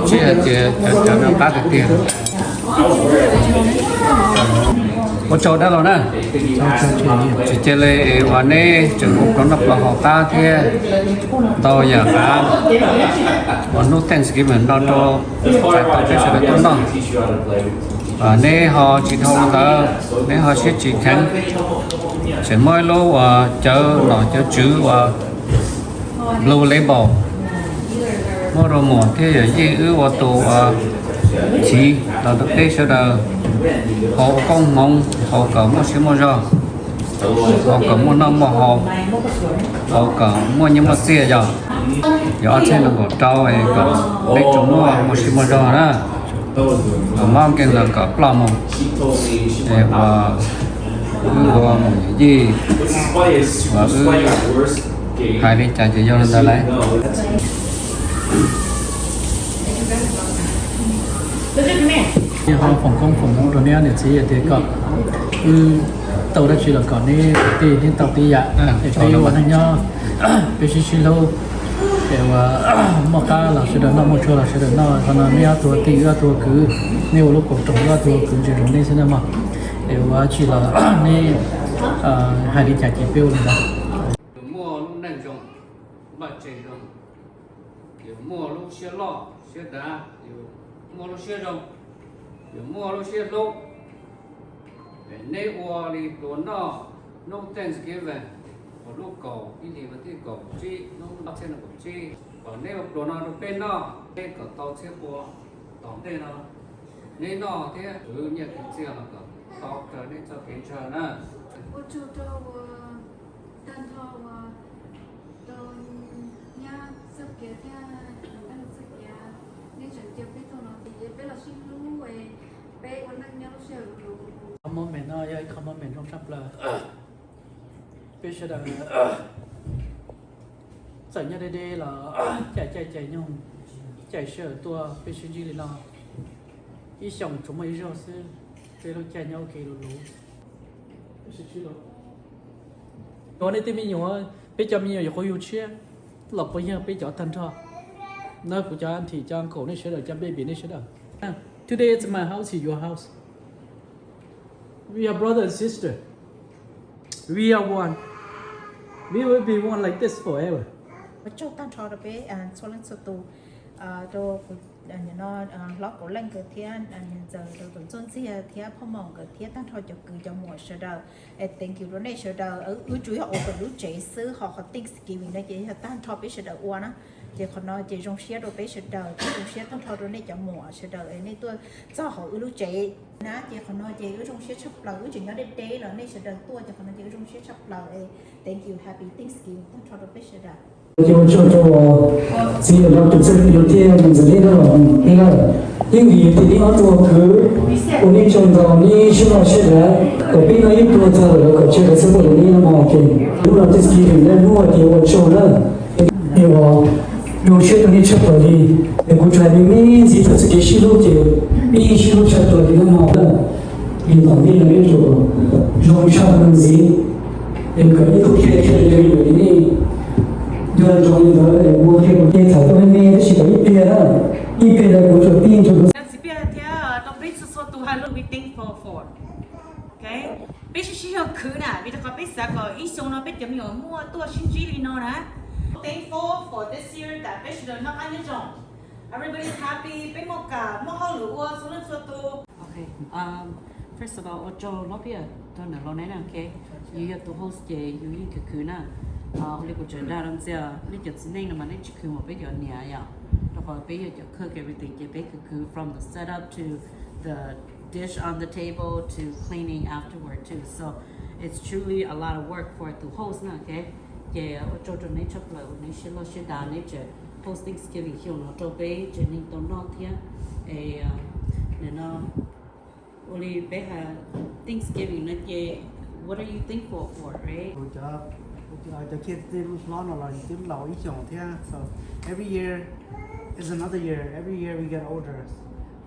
Tsis hais tias cov no qab tiag tiag. Ua tsaug dab laug na. Tsis cia li es uas neb tseem ua plaub noj plaub haus qab thiab ntau yam qab uas hnub Thanksgiving no rau txhais tau peb sawv daws tuaj noj. Neb ho tsis dhau ntawd, neb ho siab tsis kheev, tseem muaj ib lub uas cawv nom cawv tswv uas Blue Label, muab rau muam thiab yawm yij wb ua tus uas chiv los rau peb sawv daws haus ua koob hmoov, haus kom muaj siab muaj zog, haus kom muaj noj muaj haus, haus kom muaj nyiaj muaj txiaj yog. Yog ob txhiab nees nkaum rau es kom peb tsuas muaj muaj siab muaj zog na. Kom mob nkeeg los kom ploj mus. Es uas wb ua mus yawm yij, uas wb hais li cas ces yog li ntawd lauj. Ho foom koob foom hmoov rau neb niam txiv tias kom wb tau dab tsi los kom neb tij neb tau tib yam, es peb ua neej nyob peb sib sib hlub, es uas muaj qab los sawv daws noj, muaj tshuaj los sawv daws noj. Qhov no neb ob tug tij wb ob tug kwv, neb ua lub koom tsoom wb ob tug kwv ntsia zoo neb xwb na mog. Es ua tsi los neb hais li cas ces peb ua li ntawd. Yus muaj lub neej zoo, vaj tse zoo, yus muaj lub siab loj siab dav, yus muaj lub siab zoo, yus muaj lub siab hlub. Neb ua li pluas noj hnub Thanksgiving uas lub kaum ib hlis vas thib kaum tsib hnub ob txhiab nees nkaum tsib, kom neb ua pluas no rau peb noj, neb kom tau txhiab pua tom ntej no, neb noj thiab kwv nyiaj kwv txiaj los kom tau raws neb txoj kev ntshaw na. Ua tsaug rau uas tag nrho uas rau nyab Txawj Kiav thiab Txawj Kiav, neb tseem caw peb tuaj no ces peb los sib hlub, peb ua neej nyob lub sij hawm no. Qhov moment no yog ib qhov moment zoo tshaj plaws. Peb sawv daws txawm nyob deb deb los caij caij caij nyoog, caij sij hawm tuaj peb sib ntsib li no. Ib xyoos tsuas muaj ib zaug xwb, peb lub caij nyob ua ke luv luv. Ua nej tej me nyuam, peb cov me nyuam yuav quav yug tshiab los puas yog peb cov tag nrho? Na kuv cov auntie, cov uncle, nej sawv daws, cov baby, nej sawv daws. Today it's my house, it's your house. We are brother and sister. We are one. We will be one like this forever. Ua tsaug tag nrho rau peb txhua leej txhua tus, rau kuv hlob Kaus Leej nkawd thiab niam ntxawm rau tus Ntxuaj Ntxiag thiab Phoj Mom nkawd thiab tag nrho cov kwv cov muam sawv daws. Thank you rau nej sawv daws. Wb tsuas yog ua kom lub tsev xwb, ho qhov Thanksgiving no ces yog tag nrho peb sawv daws ua na. Ces qhov no ces zoo siab rau peb sawv daws thiab zoo siab tag nrho rau nej cov muam sawv daws nej tuaj txog hauv wb lub tsev na. Ces qhov no ces wb zoo siab tshaj plaws, wb tseem nyob deb deb los nej sawv daws tuaj, ces qhov no ces wb zoo siab tshaj plaws. Thank you, happy Thanksgiving tag nrho rau peb sawv daws. Ces ua tsaug rau txiv yawm laus tus txawj yus thiab niam ntxawm neb lawm, yeej vim tias neb ob tug kwv ua neb tsaug ntau, neb siab loj siab dav kom peb noj ib pluag tag lawm kom tsis hais xav pom neb no mog. Ces hnub no Thanksgiving na, hnub hais tias ua tsaug na. Es uas zoo siab rau nej tshaj plaws li. Es kuv tsuas hais me me ntxiv txog txoj kev sib hlub ces peb yeej sib hlub tshaj plaws li na mog. Vim tom ntej no peb tsuas zoo tshaj plaws ntxiv. Es kom ib tug thiaj thiaj li yuav li nej nco ntsoov li ntawd es ua qhia kuv ces tham tau me me tab sis kom ib pliag na, ib pliag ntawd kuv tsuas pib ntsuas. Txiv Paj thiab rau peb txhua txhua tus hais lus we thankful for. Peb sib sib yog khwv na, vim rau qhov peb xav kom ib xyoo no peb cov me nyuam muaj tuaj sib ntsib li no na. Thankful for this year that peb sawv daws noj qab nyob zoo. Everybody's happy, peb muaj kam muaj hauj lwm ua txhua leej txhua tus. Okay, um, first of all, ua tsaug Hlob Piaj rau ntawm los neb na, okay? Yus yog tus host ces yus yeej khwv khwv na. Ua li kuv tseem dag rau ntxias, nej cov txiv neej no mas nej tsis khwv npaum peb cov niam yom. Rau qhov peb yog cov cook everything ces peb khwv khwv from the setup to the dish on the table to cleaning afterward too. So it's truly a lot of work for tus host na, okay? Ces ua tsaug rau neb tshaj plaws uas neb siab loj siab dav neb tseem host Thanksgiving xyoo no rau peb tsev neeg tau noj thiab. Es nim no ua li peb hais Thanksgiving no ces what are you thankful for, right? Cov kiag tej lub hlob no los twb laus ib xyoos thiab, so every year is another year, every year we get older,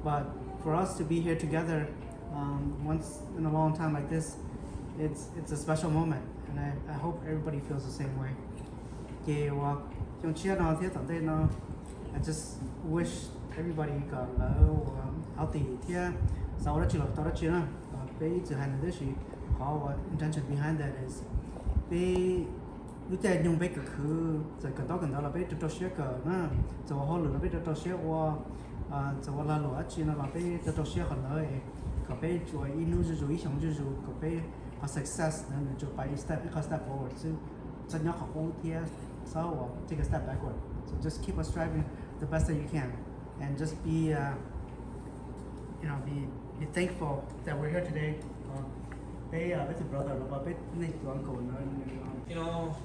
but for us to be here together, um, once in a long time like this, it's, it's a special moment, and I, I hope everybody feels the same way. Ces uas xyoo tshiab no thiab tom ntej no. I just wish everybody kom lawv ua healthy thiab xav ua dab tsi los tau dab tsi na. Peb ib txwm hais ntawd tab sis qhov uas intention behind that is peb lub caij nyoog peb kawm khwv txawm kawm ntaub kawm ntawv los peb rau rau siab kawm na, txawm ua hauj lwm los peb rau rau siab ua, txawm ua lag luam dab tsi no los peb rau rau siab qhov ntawd, kom peb tsuas ib hnub zuj zus ib xyoos zuj zus kom peb qhov success ntawd nws tsuas pais ib step ib qho step forward xwb. Txhob nyob qhov qub thiab txhob ua take a step backward. So just keep on striving the best that you can and just be uh, you know, be be thankful that we're here today. Peb peb tus brother los peb nej tus uncle no. You know,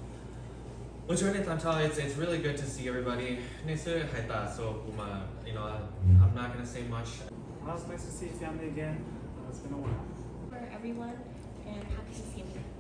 ua tsaug nej tag nrho, it's it's really good to see everybody. Nej xwb hais tas so kuv mas, you know, I'm not gonna say much. Well, it's nice to see family again. Uh, it's been a while. For everyone, and happy to see you.